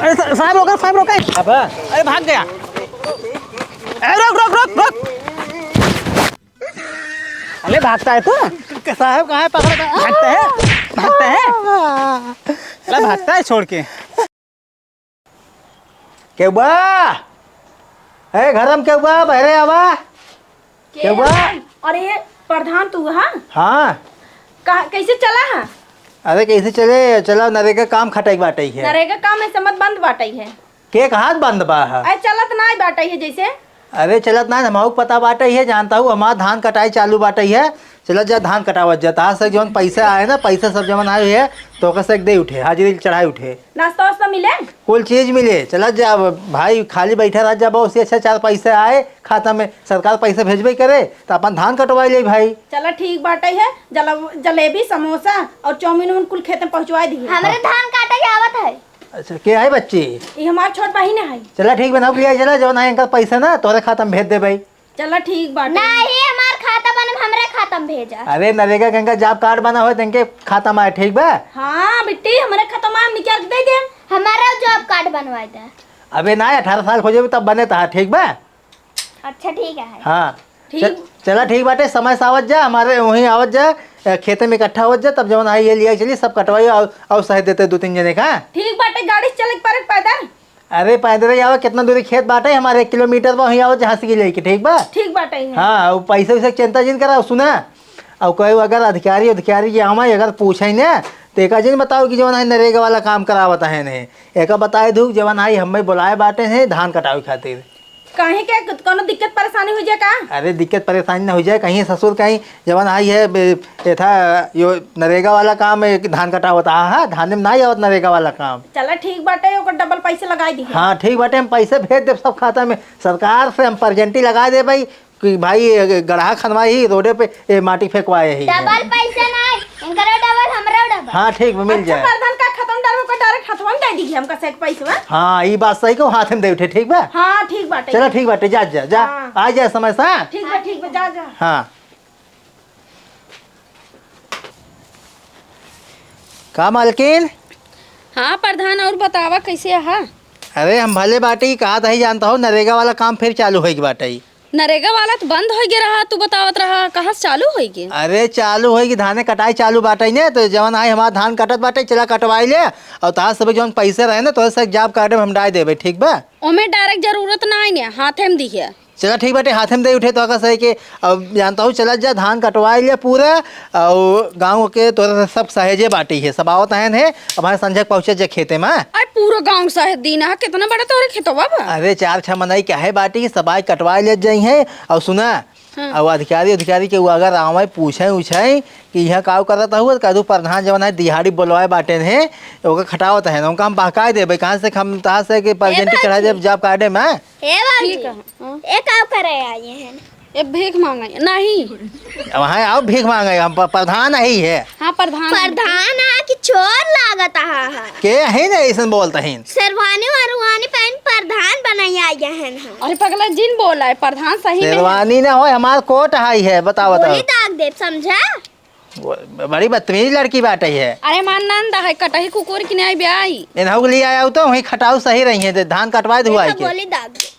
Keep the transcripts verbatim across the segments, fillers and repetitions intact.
अरे सा-, साहब रोका, साहब रोका। अब? अरे भाग गया। अरे रुक, रुक, रुक, रुक। अरे भागता है तू? क-, साहब कहाँ है? पकड़, पकड़। भागता है? भागता है? अरे भागता है छोड़ के। केहू बा? ए, घर में केहू बा? बहरे आवा। के केहू बा? है? अरे, प्रधान तू हा? हाँ। का, कैसे चला हा? अरे, कैसे चले? चला, नरेगा काम खटाई बाटे है। नरेगा काम ऐसे मत बंद बाटे है। के कहा बंद बा हा? अरे, चलत नाई बाटे है जैसे। अरे, चलत नाई, हमहू के पता बाटे है, जानता हूँ, हमार धान कटाई चालू बाटे है। चलत जा, धान कटावत जा। तहार से जौन पैसा आए ना, पैसा सब जमन आए है, तो ओकर से एक दे उठे, हाजिरी चढ़ाई उठे। नाश्ता वास्ता मिले? कुल चीज मिले। चलत जा, अब भाई खाली बैठा रह जा, बहुत से अच्छा चार पैसा आए खाता में, सरकार पैसा भेजबे करे, तो अपन धान कटवाई ले भाई। चला ठीक बाटे है, जला-, जलेबी, समोसा और चाउमीन उमीन कुल खेत में पहुँचवाई दिए। हमरे धान काटे के आवत है। अच्छा, के है बच्ची? ये हमार छोट बहिन है। चला ठीक बा, नौकरी आई, चला, जौन है इनका पैसा ना तोहरे खाता में भेज दे भाई। चला ठीक बाटे। नहीं, हमार खाता बने, हमरे खाता में भेजा। अरे नरेगा के इनका जॉब कार्ड बना होए, तो इनके खाता में आए, ठीक बा? हाँ बिट्टी, हमरे खाता में हम निकाल के दे दे। हमारा जॉब कार्ड बनवाई दे। अबे ना, अठारह साल हो जाबे तब बने तहा, ठीक बा? अच्छा ठीक है। हाँ। ठीक। चल-, चला ठीक बाटे, समय से आवत जा, हमारे वहीं आवत जा, अ, खेते में इकट्ठा आवत जा, तब जवन आई ये लिया चली, सब कटवाई और, और सह देते दो तीन जने का। ठीक बाटे, गाड़ी से चले के पड़े पैदल? अरे पैदल ही आवा, कितना दूरी खेत बाटे हमारे, एक किलोमीटर बा, वहीं आवत जा हंस के लेके, ठीक बा? ठीक बाटे है। हाँ, वो पैसे वैसे के चिंता जिन करा, सुना, और कोई अगर अधिकारी अधिकारी के आवा, अगर पूछे ना, तो एका जिन बताओ कि जवन है नरेगा वाला काम करावत है ने, एका बताए दू जवन आई हमें बुलाए बाटे हैं धान कटावे खातिर। काहे के, कोनो दिक्कत परेशानी हो जाए का? अरे दिक्कत परेशानी ना हो जाए, कहीं ससुर कहीं जवन आई है बे-, ये था यो नरेगा वाला काम, एक धान कटावत, हाँ, हाँ, धान में ना आवत नरेगा वाला काम। चला ठीक बाटे, ओकर डबल पैसे लगाई दी। हाँ ठीक बाटे, हम पैसे भेज देब सब खाता में, सरकार से हम परजेंटी लगा दे भाई कि भाई ये गड़हा खनवाई ही, रोडे पे ये माटी फेंकवाए ही। डबल पैसे नहीं, इनकरो डबल, हमरो डबल। हाँ ठीक बा, मिल अच्छा, जाए। प्रधान का खत्म डर को डायरेक्ट हथवा में दे दी हमका सेक पैसवा। हाँ, ई बात सही को, हाथ में दे उठे, ठीक बा? हाँ, ठीक बाटे। चला, ठीक बाटे, जा, जा, जा। हाँ। आ जाए समय से, हाँ? ठीक बा, ठीक बा, जा, जा। हाँ। का मालकिन? हाँ प्रधान, और बतावा कैसे आहा? अरे हम भले बाटी, कहा तही जानता हो, नरेगा वाला काम फिर चालू होई के बाटे। नरेगा वाला तो बंद होई गे रहा, तू बतावत रहा, कहाँ से चालू होई गे? अरे चालू होई गे, धाने कटाई चालू बाटे ने, तो जवन आई हमार धान कटत बाटे, चला कटवाई ले, और तहार सब जवन पैसे रहे ना, तोहरे सब जॉब कार्ड में हम डाल देबे, ठीक बा? ओमे डायरेक्ट जरूरत ना आई ने, हाथे में दिहे। चला ठीक बाटे, हाथे में दे उठे तो का सही के, अब जानता हूँ, चला जा, धान कटवाई ले पूरा, और गाँव के तोहरे सब सहेजे बाटी है, सब आवत आयन है, अब हाँ संझक पहुँचे जे खेते में। अरे पूरा गाँव सहेज दीना है, कितना बड़ा तोहरे खेतवा बा? अरे चार छह मनई काहे बाटी, सब आए कटवाई ले जाई है। और सुना, हाँ। और अधिकारी, अधिकारी के वो अगर आवे, पूछे, उछे कि यहाँ का करत हुआ, कह दू प्रधान जवन है दिहाड़ी बोलवाए बाटे हैं, ओकर खटावत है ना, उनका हम बहकाए देबे, कहाँ से हम तहाँ से कि परजेंटी चढ़ा देब जॉब कार्डे में। ए बाबूजी, ठीक है, हाँ। ए का करे आए हैं? ए भीख मांगे नहीं। वहाँ आओ भीख मांगे, हम प-, प्रधान ही है। हाँ, प्रधान। प्रधान है कि चोर लागत है? के है ना ऐसन बोलत हैं? शेरवानी वरवानी पहन प्रधान बनाई आए हैं हम। अरे पगला जिन बोला है, प्रधान सही में है। शेरवानी ना हो, हमार कोट हाई है, बताओ, बताओ। गोली दाग देब, समझा? वो बड़ी बदतमीज लड़की बाटे है। अरे हमार नंद है, कटही कुकुर की नहीं ब्याई। इन्हों के लिए आया हो तो वहीं खटाऊ सही रही है, धान कटवाए धुआई देखा, के। गोली दाग दे।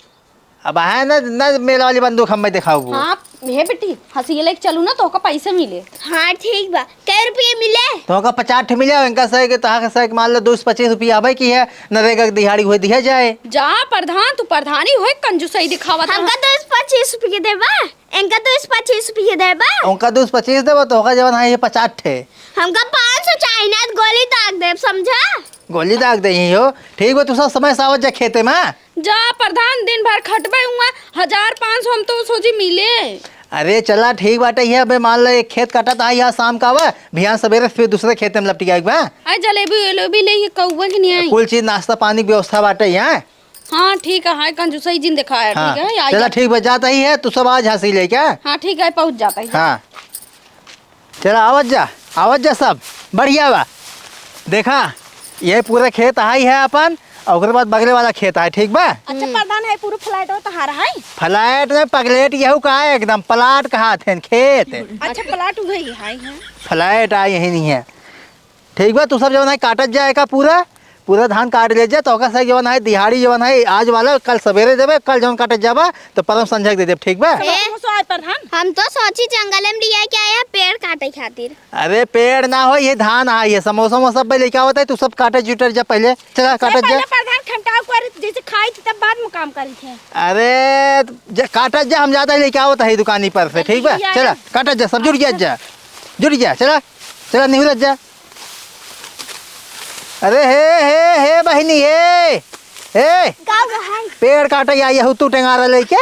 अब है ना, ना मेल वाली बंदूक हमें दिखाओ वो। हाँ, हे बेटी, हंसी लेके चलू ना, तो ओका पैसे मिले। हाँ, ठीक बा। कै रुपये मिले? तो ओका पचास ठे मिले, इनका सही के, तहा के सही के, मान लो, दो सौ पच्चीस रुपया आवे की है, नरेगा के दिहाड़ी हुए दिया जाए। जा प्रधान, तू प्रधानी होए, कंजूसई दिखावत हमका रहा। दो सौ पच्चीस रुपये देबा? इनका दो सौ पच्चीस रुपये देबा? उनका दो सौ पच्चीस देबा, तो ओका जवन है, ये पचास ठे। हमका पाँच सौ चाहिए ना, गोली दाग देब, समझा? गोली दाग दे ही हो। ठीक बा, तू सब समय से आवत जा खेते में। जा प्रधान, दिन भर खटबे हुआ, हजार पाँच सौ हम तो सोची मिले। अरे चला ठीक बाटे, ये अबे मान लो एक खेत कटत आई, यहाँ शाम का आवा, बिहान सवेरे फिर दूसरे खेते में लपटी आएक बा। आई जलेबी उलेबी ले, ये कौआ के नहीं आई। कुल चीज नाश्ता पानी की व्यवस्था बाटे यहाँ। हाँ ठीक है, हाय कंजूसई जिन दिखाया, हाँ, ठीक है, आ चला जा। ठीक बा, जाता ही है, तू सब आज हंसी ले क्या? हाँ ठीक है, पहुँच जाता है। हाँ। चला, आवत जा, आवत जा सब, बढ़िया बा। देखा, ये पूरा खेत हाई है अपन, और ओकरे बाद बगले वाला खेत है, ठीक बा? अच्छा, हम्म। प्रधान है, पूरा फ्लैट हो तहार है? फ्लैट में पगलेट यहू का है, एकदम प्लाट कहा थे, खेत। अच्छा, प्लाट उधर ही है, है। फ्लैट आ यही नहीं है, ठीक बा? तू सब जवन है काटत जाए का पूरा, पूरा धान काट ले जा, तोहका से जवन है, दिहाड़ी जवन है, आज वाला, कल सवेरे देबे, कल जवन काटे जाबा, तो परम संझा के दे देब, ठीक बा? ए, हम सो आए प्रधान। हम तो सोची जंगल में लिया के आया, पेड़ काटे खातिर। अरे पेड़ ना हो, ये धान आ, ये समोसा वोसा सब लेके आवत है, तू सब काटे जुटे जा पहले, चला काटे जा। पहले प्रधान खमटाव कर, जैसे खाई थी तब बाद में काम करी थे। अरे ज-, काटे जा, हम जाता है लेके आवत है दुकानी पर से, ठीक बा? जल्दी आ चला जा। काटे जा, सब जुट गया जा, जुट गया, चला, चला निहुरत जा। अरे हे, हे, हे बहिनी, हे, हे। का भाई? पेड़ काटे आई हऊ तू टेंगारा लेके?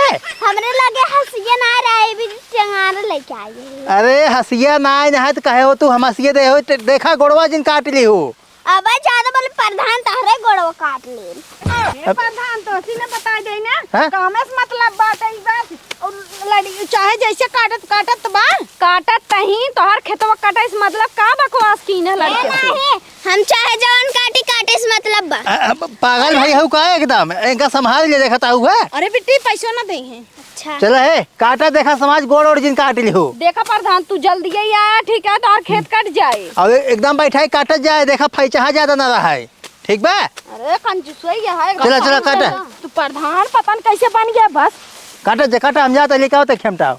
हमरे लगे हसिया ना रहे, भी टेंगारा लेके आई है। अरे हसिया ना, ना है तो कहे हो तू, हम हसिया दे हो, ते-, देखा गोड़वा जिन काट ली हो। अबे ज्यादा बोले प्रधान, तहरे गोड़वा काट ले। ए प्रधान, तो असी ने बताई दे ना, हाँ? कामे से मतलब बात है बस। और लड़ी चाहे जैसे काटत काटत बा। काटत तही तोहर खेतवा काटे से मतलब का बकवास कीने ए लड़के से? नाही, हम चाहे जवन काटी, काटे से मतलब बा। अ, अ, पागल भाई हऊ का एकदम? इनका संभाल ले देखत हऊ है। अरे बिट्टी, पैसो ना दे हैं। अच्छा। चला हे, काटा देखा समाज गोड़ ओड़ जिन काट ली हो। देखा प्रधान, तू जल्दी ही आया, ठीक है, तोहर खेत कट जाए। अब एकदम बैठा है, काटत जाए, देखा फैचहा ज्यादा ना रहा है। ठीक बा? अरे कंजूसई है। चला, चला, काटा। तू प्रधान पता न कैसे बन गया बस। काटा जे, काटा, हम जाते लेके आवते खेमटा।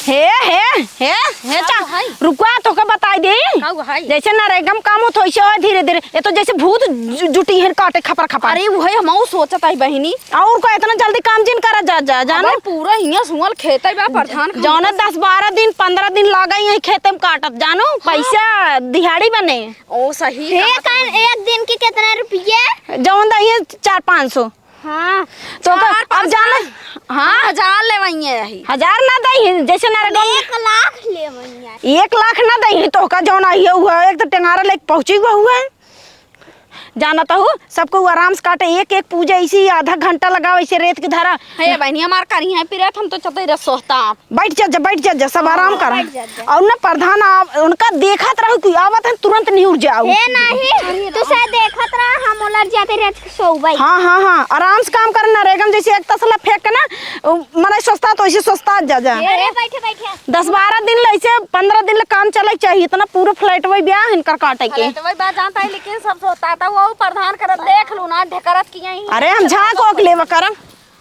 हे, हे, हे, हे, का चा-, भाई? रुकवा, तोके बताई दे। का भाई? जैसे नरेगा में काम होत, वैसे होए धीरे धीरे। ये तो जैसे भूत जु-, जुटी हैं काटे खपर खपर। अरे, वही हमहू सोचत आई बहिनी। और को इतना जल्दी काम जिन करा जा, जा, जानो? अबे, पूरा हियां सुअल खेते बा, प्रधान ज-, जौने दस बारह दिन, पन्द्रह दिन लागे यही खेते में काटत, जानो? हाँ। पैसा दिहाड़ी बने। ओ, सही हे, कहा कान तुमने। एक दिन के कितना रुपये? जौन दहिए चार पाँच सौ। हाँ। तो का, चार अब पाँच जाना, सौ। हाँ। हजार लेवइये यही। हजार ना दही, जैसे ना रकम एक लाख लेवइये। एक लाख ना दही, तो का जौन आई हुआ, एक तो टेंगारा लेके पहुँची हुआ हुआ है। जानत हूँ, सबको आराम से काटे, एक एक पूजा इसी आधा घंटा लगाओ, इसे रेत के धरा। हे बहनी, हमार करी है पिरत, हम तो चते रह सोहता। बैठ जा, जा, बैठ जा, जा, सब आराम करा। बैठ जा, जा। और ना प्रधान, आ, उनका देखत रहो कि आवत है, तुरंत निहुर जाओ। हे नाही, तू से देखत रहा, हम उलट जाते रेत के सोउबई। हाँ, हाँ, हाँ, आराम से काम कर, नरेगा में जैसे एक तसला फेंक के ना, उ, मने सोचता तो ऐसे सोचता जा, जा। अरे, बैठे, बैठे। दस बारह दिन ले, ऐसे पन्द्रह दिन ले काम चले के चाहिए, इतना पूरा फ्लैट वही ब्याह इनकर काटे के। फ्लैट वही बात जानता है, लेकिन सब सोचता था, वो प्रधान करत देख लू ना, ढेकरत की यहीं। अरे, हम झांक ओक लेवा करम,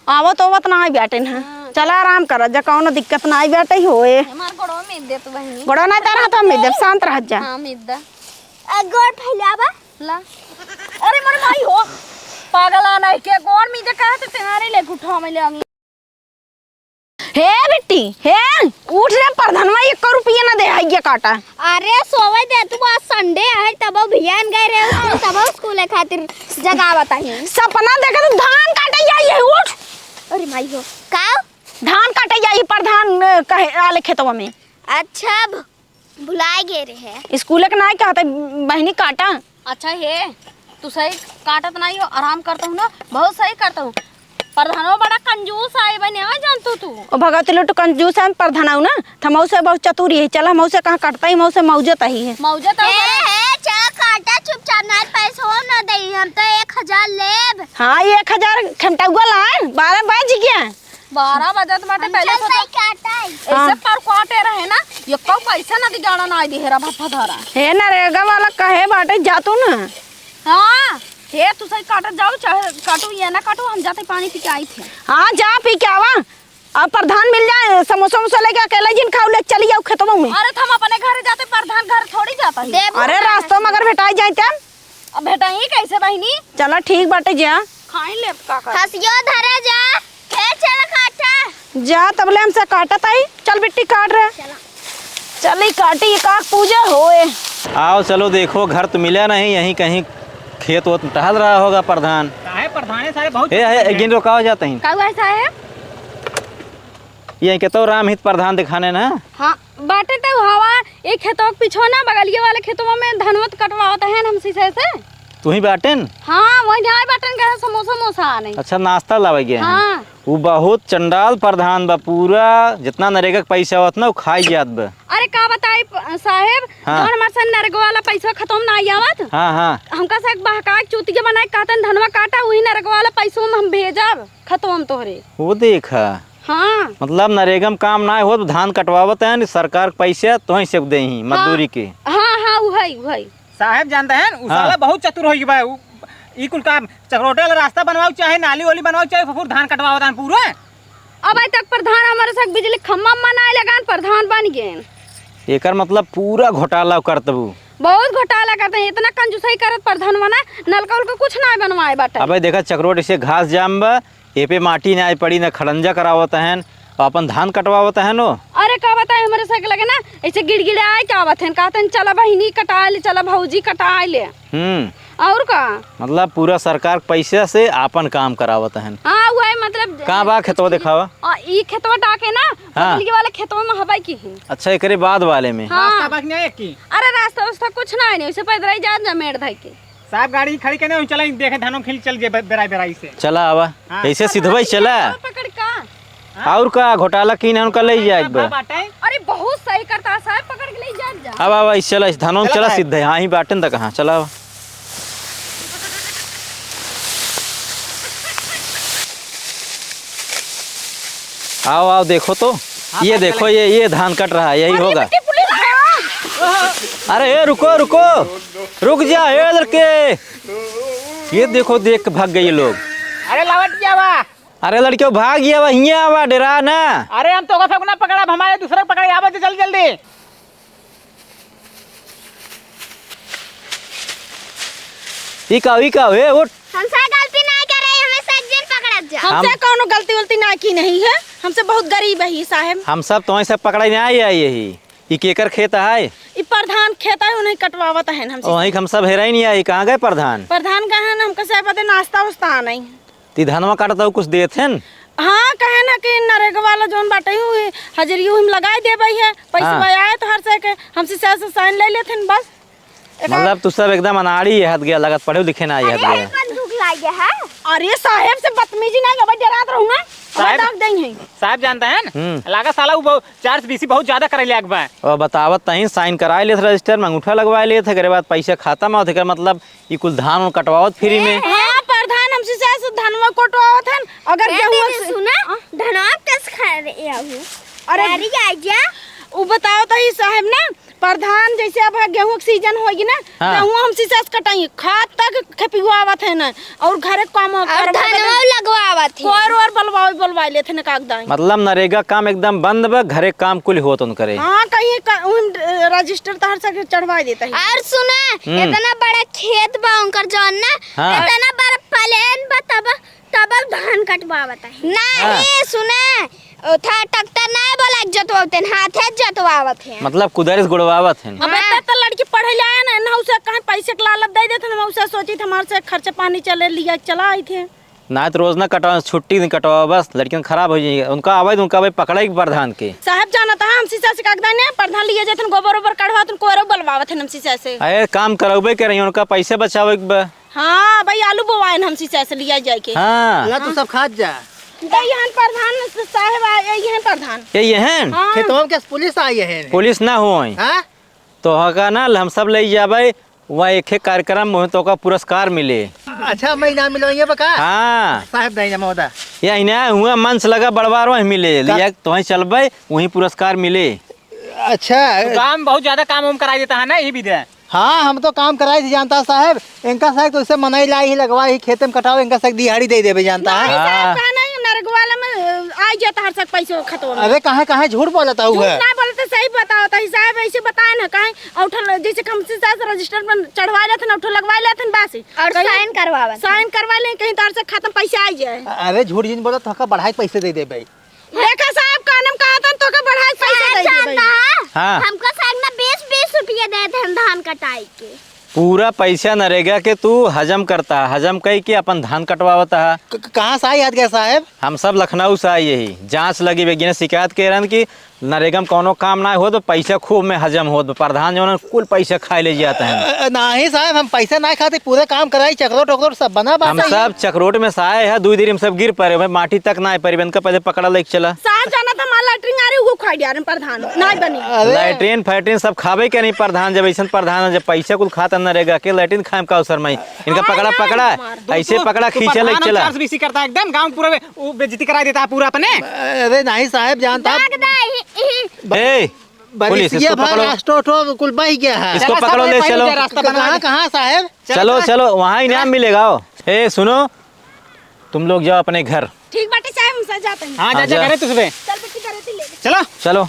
आवत ओवत ना आई बैठे ना। हाँ। चला आराम कर, जा कौनो दिक्कत ना आई बैठे होए। हमार गोड़वा में दे तू बहनी। गोड़वा ना दे रहा तो हम दे, शांत रह जा। हाँ, में दे। अ, गोड़ फैलावा। ला। अरे, मोरे माई हो, पागल आना है के, गोड़ में दे कहा तो तेनारे ले उठा में ले आमी। हे बिट्टी, हे, उठ रे, प्रधानवा एको रुपया ना दे, है ये काटा। अरे सोवे दे तू, आज संडे है, तब भियान गए रहे स्कूल, तब स्कूल खातिर जगावत है। सपना देखे तो धान काटे जाइए, उठ। अरे माई हो, का? धान काटे जाइए प्रधान, अ, कहे आले खेतवा में। अच्छा, भ-, भुलाए गए रहे। स्कूल के नाई कहते बहिनी काटा। अच्छा हे, तू सही काटत नाई हो, आराम करत हूँ ना, बहुत सही करत हूँ। प्रधानो बड़ा कंजूस आई बने, आ जान तू, तू। ओ भगवती लोटू कंजूस है, प्रधान आऊ ना, त हमहू से बहुत चतुर ही है। चल, हमहू से कहाँ कटता ही, हमहू से मौजत ही है। मौजत हे, है। हे, चल काटा चुपचाप, ना पैसो ना दे, हम तो एक हजार लेब। हाँ, एक हजार खमटौआ लान, बारह बज गया। बारह बजत बाटे, हम पहले चल से सही तो काटा है। ऐसे हाँ। पर काटे रहे ना, ये कौ पैसा ना दिगाड़ा ना आई दिहेरा भत्ता धरा। हे नरेगा वाला कहे बाटे जा तू ना। हाँ, हे तू सही काटत जाओ, चाहे काटू या ना काटू, हम जाते पानी पी के आई थे। हाँ, जा पी के आवा। अब प्रधान मिल जाए, समोसा वमोसा लेके अकेले जिन खाऊ ले चली जाऊ खेतवा में। अरे, त हम अपने घर जाते, प्रधान घर थोड़ी जाता है। देबू अरे, ना। रास्ता में अगर भेटाई जाए तब? अब भेटाई कैसे बहिनी? चला ठीक बाटे जा। खाई ले का कर। हसियो धरे जा, फिर चल काटा। जा तबले हमसे काटत आई, चल बिट्टी काट रे। चला। चली काटी, का पूजा होए। आओ, चलो, देखो, घर तो मिला नहीं, यहीं कहीं खेत वोत टहल रहा होगा प्रधान। काहे प्रधाने सारे बहुत ए, ए, ए, गिन रुकाओ जाते हैं। का हुआ है साहेब? ये के तो राम हित प्रधान दिखाने ना। हाँ, बाटे तो हवा, एक खेतों के पीछे ना, बगलिए वाले खेतों में धनवत कटवावत हैं हम शीशे से। तू ही बाटेन? हाँ, वही जाए बाटेन, कहे समोसा मोसा आने। अच्छा, नाश्ता लावे गए हैं। हाँ। वो बहुत चंडाल प्रधान बा, पूरा जितना नरेगा के पैसा आवत ना, वो खाई जात बा। अरे का बताई प-, साहेब, हाँ। जौन हमार से नरेगा वाला पैसा खत्म ना आई आवत। हाँ, हाँ। हमका से एक बहका के चूतिया बनाए के कहतन, "धनवा काटा, वही नरेगा वाला पैसा में हम भेजब खत्म तोहरे।" वो देखा। हाँ। मतलब नरेगा में काम ना होत, धान कटवावत हैं, सरकार के पैसा तोहीं से देही, हाँ। मजदूरी के। हाँ। हाँ, उहई, उहई। साहेब जानत हैं, उ हाँ। साला बहुत चतुर होइ गवा है। उ, ई कुल काम चकरोटे वाला रास्ता बनवाओ, चाहे नाली वाली बनवाओ, चाहे फफूर धान कटवाओ धान पूरा। अबे तक प्रधान हमरे संग बिजली खम्मा मनाए लगान, प्रधान बन गए। एकर मतलब पूरा घोटाला करत बू। बहुत घोटाला करत हैं, इतना कंजूसई करत प्रधान बना, नलका उलका कुछ ना बनवाए बाटे। अबे देखा चकरोट ऐसे घास जाम बा, ए पे माटी ना पड़ी, ना खड़ंजा करावत हन, और अपन धान कटवावत हन ओ। अरे का बताए, हमरे साइकिल लगे ना, ऐसे गिड़गिड़ाए के आवत हन, कहत हन, "चला बहिनी कटाए ले, चला भौजी कटाए ले।" हम्म। और का? मतलब पूरा सरकार के पैसा से आपन काम करावत हन। हाँ, वही मतलब का बा खेतवा देखावा? आ, ई खेतवा डाके ना, हाँ। बगलिया वाले खेतवा में हवाई की ही। अच्छा, एकरे बाद वाले में? हाँ। रास्ता बा कि नहीं एक की? अरे रास्ता उस्ता कुछ ना है, नहीं, उसे पैदल ही जा, जा मेड़ धाई के। साहब, गाड़ी खड़ी करने, चला देखे, धानों खिल चल जे ब-, बेराई, बेराई से। चला आवा। हाँ। ऐसे सिधवा ही चला। पकड़ का? हाँ। और का घोटाला की ना उनका ले जाए एक बार। बात है। अरे, बहुत सही करता है साहब, पकड़ के ले जाए जा। अब आवा, इस चला, इस धानों चला चला भाई। सीधे, हाँ, ही बाटन तक, हाँ, चला आवा। आओ, आओ, देखो तो। हाँ, ये भाई, देखो, चले। ये, ये धान कट रहा है, यही अरे, होगा। बेटी, पुलिस, हाँ। अरे, ए, रुको, रुको, रुक जा, ए लड़के। ये देखो, देख के भाग गए ये लोग। अरे, लवट गया बा। अरे, लड़के, भाग गया बा, हियाँ आवा, डरा ना। अरे, हम तो ओका फेंकना पकड़ा, अब हमारे दूसरे पकड़े, आवा, जल्दी, जल्दी। ई का, ई का, ए, उठ। हमसे गलती नहीं करे, हमें सज्जन पकड़त जा। हमसे हम कौनो गलती उलती ना की नहीं है, हमसे बहुत गरीब है साहेब। हम सब तोहई से पकड़े ना आई, आई यही। ई केकर खेत है? ई प्रधान खेत है, उन्हें कटवावत है हमसे। वहीं हम सब हेराई नहीं आई, कहाँ गए प्रधान? प्रधान कहे ना, हमका से बदे नाश्ता उस्ता नहीं। ती धनवा काटत हऊ, कुछ देत हन? हाँ, कहे ना कि नरेगा वाला जौन बाटे हूँ, हजरी हम लगाई देबे है, पैसा हाँ। आए तो हर से के, हमसे से, से साइन ले लेत हन बस। एकर मतलब तू सब एकदम अनाड़ी है, हद गया लगत, पढ़े लिखे ना है, हद अरे, गया। बंदूक लागे है। अरे साहेब से बदतमीजी ना, अब डरात रहू ना, अब साहेब, दाग देंगे। साहेब जानत हैं? हम्म। लागा साला वो बहुत, चार्ज बीसी बहुत ज्यादा करे लाग बा। और बतावत तहीं, साइन कराए लेत रजिस्टर में, अंगूठा लगवाए लेत है, एकरे बाद पैसा खाता में होत, एकर मतलब ई कुल धान उन कटवावत फ्री में। हाँ, प्रधान हमसे से, से धनवा कटवावत हन। अगर ए गेहूं दीदी, से सुना, हाँ? धनवा कस खा रहे हो? अरे, अरे, आ जा। उ बताओ तो ई साहेब ना, प्रधान जैसे अब है गेहूं के सीजन होगी ना, हाँ। गेहूं हमसे से कटाई, खाद तक खेपिवावत है ना, और घरे काम और करवावे धनवा ले। लगवावत है। कोर और बलवावे, बलवाए लेत है ना कागदाई। मतलब नरेगा काम एकदम बंद बा, घरे काम कुल होत उनकरे। हाँ, कहीं का, उन, अ, रजिस्टर तहर से चढ़वा देता है। और सुना, हम्म। इतना बड़ा खेत बा उनकर जौन ना, हाँ। इतना बड़ा प्लेन बा, तब, तब धान कटवावत है। नहीं, हाँ। सुना, ओ था ट्रैक्टर नहीं बोला, जोतवावत हैं, हाथे जोतवावत हैं। मतलब कुदारी से गोड़वावत हैं। अब हाँ। इतना तो लड़की पढ़े ले आए ना, ना उसे कहीं पैसे के लालच दे देते, ना उसे सोची थे हमारे से खर्चा पानी चले लिया, चला आई थे। ना तो रोज ना कटवा, छुट्टी दिन कटवा, बस लड़कियन खराब हो जाएगी। उनका आवे, उनका आवे पकड़े के प्रधान के। साहब जानत है, हम शीशा से कागदा ने प्रधान लिए जाते हैं, गोबर ओबर कढ़वात हैं, कोयरो बलवावत हैं हम शीशा से। अरे काम करौबे के रही, उनका पैसे बचावे के बा। हाँ भाई, आलू बोवाए हैं हम शीशा से लिया जाए के। हाँ। ला तू सब खात जा। ये हन प्रधान साहब, आ, ये हन प्रधान। ये, ये हन? हाँ। खेतवा में कैसे पुलिस आई है? पुलिस ना हो। हाँ? तो का ना, हम सब ले जाबे, वहाँ एक, एक कार्यक्रम में तो का पुरस्कार मिले। अच्छा, मैं इनाम मिलो ये बका? हाँ। साहब दाई ना महोदय। या इनाम हुआ मंच लगा बड़वार वहीं मिले। का? लिया तो वहीं चलबे, वहीं पुरस्कार मिले। अच्छा। तो गाँव में बहुत ज्यादा काम वाम कराई देता है ना, ये भी दे। हाँ, हम तो काम कराई थी जानता साहब। इनका साहब तो इसे मनाई लाई ही लगवाई ही, खेते में कटाओ, इनका साहब दिहाड़ी दे देबे जानता है। नहीं साहब, हाँ। कहा नहीं, नरगवाला में, अ, आ जाता हर सक पैसे खतवा में। अरे कहाँ, कहाँ झूठ बोलता हुआ झूठ है? ना बोलते, सही बताओ तो साहब, ऐसे बताए ना कहीं। और उठल, जैसे कि हम शीशा से रजिस्टर पर चढ़वा लेते ना, उठल लगवा लेते ना, बस। और कहीं साइन करवावत। साइन करवा लें, कहीं तार से खत्म पैसा आ जाए। अरे झूठ जिन बोला, तो हका बढ़ाई के पैसे दे देबे। देखा साहब, कानम कहा था, तो का बढ़ाई के पैसे साहब दे देबे। जानता है? हाँ। हमको साहब ना बीस बीस रुपये देते हैं धान कटाई के। पूरा पैसा नरेगा के तू हजम करता, हजम कई के अपन धान कटवावता है। क-, क-, कहाँ से आई याद गया साहब? हम सब लखनऊ से आई यही। जांच लगी बेगिने शिकायत के रहन कि नरेगा में कौनो काम ना होत, पैसा खूब में हजम होत, प्रधान जौन कुल पैसा खाए ले जात हैं। अ, अ, नाही साहब, हम पैसा ना खाते, पूरे काम कराई, चकरोट ओकरोट सब बना बा हम सही। सब चकरोट में से आए हैं, दुई दिन हम सब गिर पड़े, भाई माटी तक ना पड़ी, इनका पहले पकड़ा लेके चला। साहब जाना था हमारा लैट्रिन आ रही, वो खा गया रे प्रधान, ना बनी। अरे। लैट्रिन फैट्रिन सब खाबे के नहीं प्रधान, जब ऐसन प्रधान है, जब पैसा कुल खाता नरेगा के लैट्रिन खाए का अवसर में, इनका पकड़ा, पकड़ा, ऐसे पकड़ा, खींचे लेके चला। चार्ज बीसी करता है एकदम, गाँव पूरा वो बेइज्जती कराई देता है पूरा अपने। अरे नाही साहब, जानता। दाग दा, ही, ही। ए, पुलिस, इसको पकड़ो। रास्ता तो कुल बह गया है। इसको पकड़ो, ले चलो। कहाँ, कहाँ साहेब? चलो, चलो, वहाँ इनाम मिलेगा। ए, सुनो, तुम लोग जाओ अपने घर। ठीक बाटे साहेब, हम सब जाते हैं। हाँ, हाँ, जा, जा। घरे तू सबे। चल, बेटी, घरे तू ले। चलो। चलो।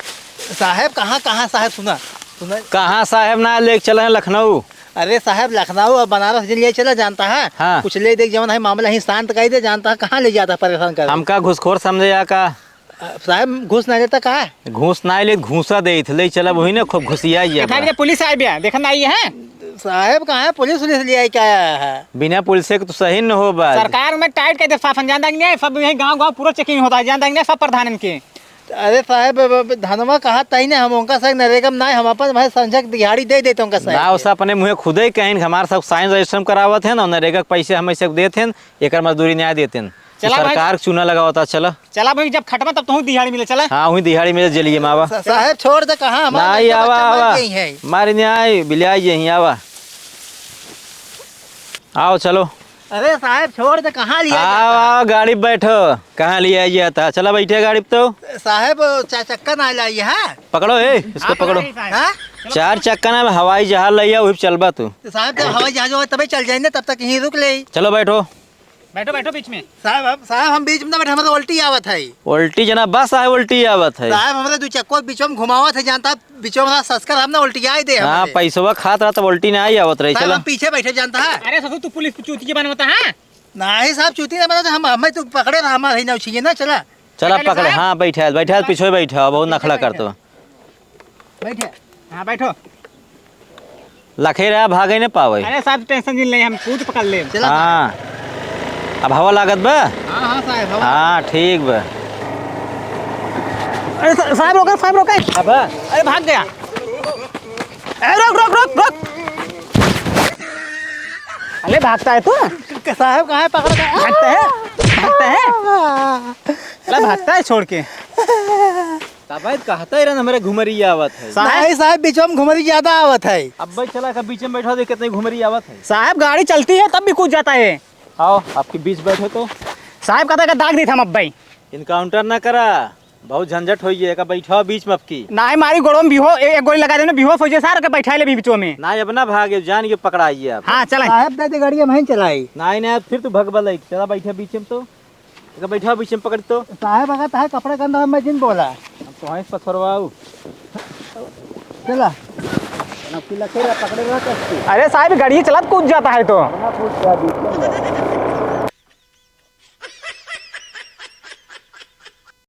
साहेब, कहाँ, कहाँ साहेब, सुना, सुना। कहाँ साहेब ना, लेके चले हैं लखनऊ। अरे साहेब, लखनऊ और बनारस जिन ले चला जानता है। हाँ। कुछ ले दे, जवन है मामला ही शांत कर दे, जानता है, कहाँ ले जाता है, परेशान कर। हमका घूसखोर समझे या का? अ, साहेब, घूस ना लेता का? घूस ना ले, घूसा देत, ले चला वही ना, खूब घुसिया ही देखा जाबा। भी पुलिस आई बिया, देखा ना आई है। साहेब, कहाँ है पुलिस, पुलिस ले आई क्या है? बिना पुलिस के तो सही न हो बात। सरकार में टाइट कर दे शासन, जानता कि नहीं? सब यही गांव गांव पूरा चेकिंग होता है, जानता कि नहीं? सब प्रधानन के। अरे साहेब, अब, अब धनवा कहा तही ने, हम उनका साहेब नरेगा में ना, हम अपन भाई संजय के दिहाड़ी दे देते उनका साहेब ना, के। उसे अपने मुँहे खुदे ही कहें कि हमारे सब साइन रजिस्टर में करावत हैं ना, नरेगा के पैसे हम ऐसे देते हैं, एकर मजदूरी न्याय देते हैं। चला भाई। सरकार चूना लगावता, चला। चला भाई, जब खटबा तब तोहू दिहाड़ी मिले, चला। हाँ, वही दिहाड़ी मिले, जलिए मावा। सा-, साहेब, छोड़ दे, कहाँ हमारे नहीं, लड़का आवा, बच्चा मर आवा। गई है। मारे न्याय, बिलिया यहीं, आवा। आओ, चलो। अरे साहेब, छोड़ दे, कहाँ लिया आओ, जाता है? आओ, गाड़ी पे बैठो। कहाँ लिया जाता है? चला, बैठे गाड़ी पे तो। साहेब, चार चक्का ना लाई है। पकड़ो, ए, इसको हाँ, पकड़ो। पकड़ो, साहेब। हाँ? चार चक्का ना, हवाई जहाज ले आओ, वही पे चलबा तू। साहेब, जब हवाई जहाज होगा, तबे चल जाएंगे, तब तक यहीं रुक ले। चलो, बैठो। बैठो, बैठो बीच में। साहेब, हम, साहेब, हम बीच में ना बैठे, हमारे उल्टी आवत है। उल्टी जना बस आए, उल्टी आवत है। साहेब, हमारे दो चक्को बीच में घुमावत है, जानता, बीच में हमारा सस्कर हम ना उल्टी आए दे हाँ, हमारे। पैसवा खात रहा तब उल्टी ना आई आवत रही, साहेब, चलो। हम पीछे बैठे, जानता है। अरे ससुर, तू पुलिस चूतिया बनवता है? नहीं साहब, चूतिया ना बनवता, हम, हमें तू पकड़े रहा, हमारे ही ना उछिए ना, चला। चला बैठा ले पकड़े, साहब। हाँ, बैठा, बैठा, पीछे बैठा, बहुत नखड़ा करतो। बैठे। हाँ, बैठो। लखे रहा, भागे न पावे। अरे साहब, टेंशन जिन ले, हम कूद पकड़ लेब। चला। हाँ। अब हवा लागत बा? हाँ, हाँ, साहब, हवा। हाँ, ठीक बा। अरे सा-, साहब, रोके, साहब, रोके। अब? अरे, भाग गया। अरे, रुक, रुक, रुक, रुक। अरे, भागता है तू? क-, साहब, कहाँ है? पकड़ के। भागता है? भागता है? अरे, भागता है छोड़ के। तबे कहते रहन हमरे घुमरी आवत है। साहब। नहीं साहब, बीचवा में घुमरी ज्यादा आवत है। अब भाई चला का बीच में बैठा दे, कितनी घुमरी आवत है। साहब, गाड़ी चलती है तब भी कूद जाता है। आओ, आपके बीच बैठो तो। साहब, कहता है कि दाग दी था हम अब भाई। एनकाउंटर ना करा, बहुत झंझट होई है, का बैठा बीच में आपकी। नहीं, मारी गोड़ों में बेहो-, ए-, एक गोली लगा देने, बेहोश हो जाए सार के बैठा ले भी बीचों में। नहीं, अब ना भागे, जान के पकड़ाइए आप। हाँ, चलें। साहब, दे दे गाड़ी, हम ही चलाई। नहीं, नहीं, फिर तू भगबल है, चला बैठे बीच में तो। एक बैठा बीच में पकड़ तो। साहब, अगर तहार कपड़ा गंदा हो, मैं जिन बोला। हम तो हैं पथरवाऊ। चला। ना की लखेरा पकड़े रहा कस की। अरे साहब, गाड़ी चलत कूद जाता है तो। ना कूद जा बीच में।